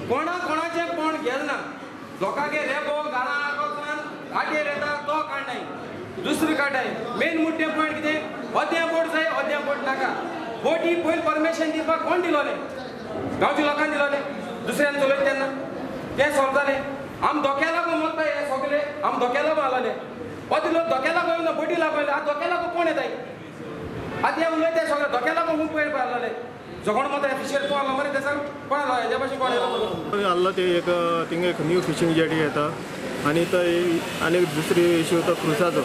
कोणा कोणाचें कोण गेलना लोकांगे रेबो गाळां आटेर येता तो काडनाय दुसरो काडटाय. मेन मुद्दे पॉयंट कितें अद्या बोट जाय अद्या बोट नाका. बोटी पयलीं परमिशन दिवपाक कोण दिलोलें गांवच्या लोकांनी दिलोलें दुसऱ्यान चलयता तेन्ना तें सॉल्व जालें. आम धोक्या लागून मरता हे सगळे आम धोक्या लागून आसलेले अदी लोक धोक्या लागून येवना बोटी लागून आतां धोक्या लागून कोण येताय आतां हे उलयता सगळे धोक्या लागून खूब पयर आसलेले झगडो मरता फिशर तूं आसलो मरे ते सांग कोण आसलो हेज्या भाशेन कोण येयलो आसलो ते एक थिंगा एक न्यू फिशींग जेटी येता आनी तो आनी दुसरी इश्यू तो क्रुसाचो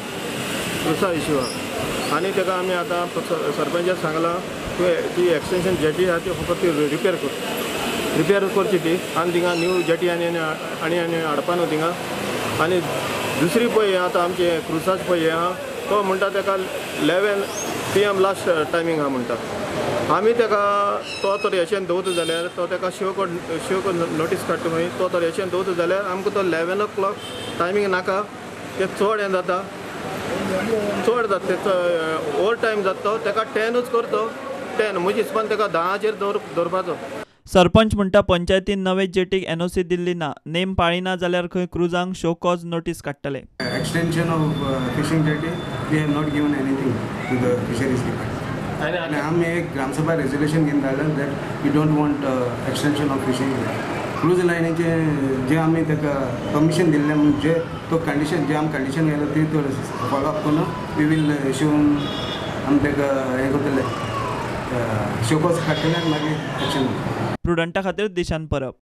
क्रुसा इश्यू आहा आनी ताका आमी आतां सरपंचाक सांगलां ती एक्सटेंशन जेटी आहा ती फकत ती रिपेर कर रिपेर करची ती आनी थिंगा न्यू जेटी आनी आनी आनी हाडपा न्हू थिंगा. आनी दुसरी पळय आतां आमचे क्रुसाच पळय आहा तो म्हणटा ताका 11 PM last timing आहा म्हणटा. आमी ताका तो तर हेच्यान दवरता जाल्यार तो ताका शो नोटीस काडटा मागीर तो तर हेच्यान दवरता जाल्यार आमकां तो 11 o'clock timing नाका ते चड हें जाता चड जाता ते ओवर टायम जाता तो ताका 10ूच करतो 10 म्हज्या हिसपान ताका 10चेर दवरपाचो. सरपंच म्हणटा पंचायतीन नवे जेटीक एनओसी दिल्ली ना नेम पाळिना जाल्यार खंय क्रुजांक शो कॉज नोटीस काडटले. Extension of fishing jetty we have not given anything to the fisheries department. आनी आमी एक ग्रामसभा रेजोल्युशन घेवन धाडलें that we don't want extension of fishing. Cruise लायनीचें जें आमी ताका परमिशन दिल्लें म्हणजे तो कंडिशन जे आमी कंडिशन घायला ती तो फॉलो अप करून we will issue आमी ताका हें करतले शो कॉज काडटले आनी मागीर एक्शन. प्रुडंटा खातीर दिशान परब.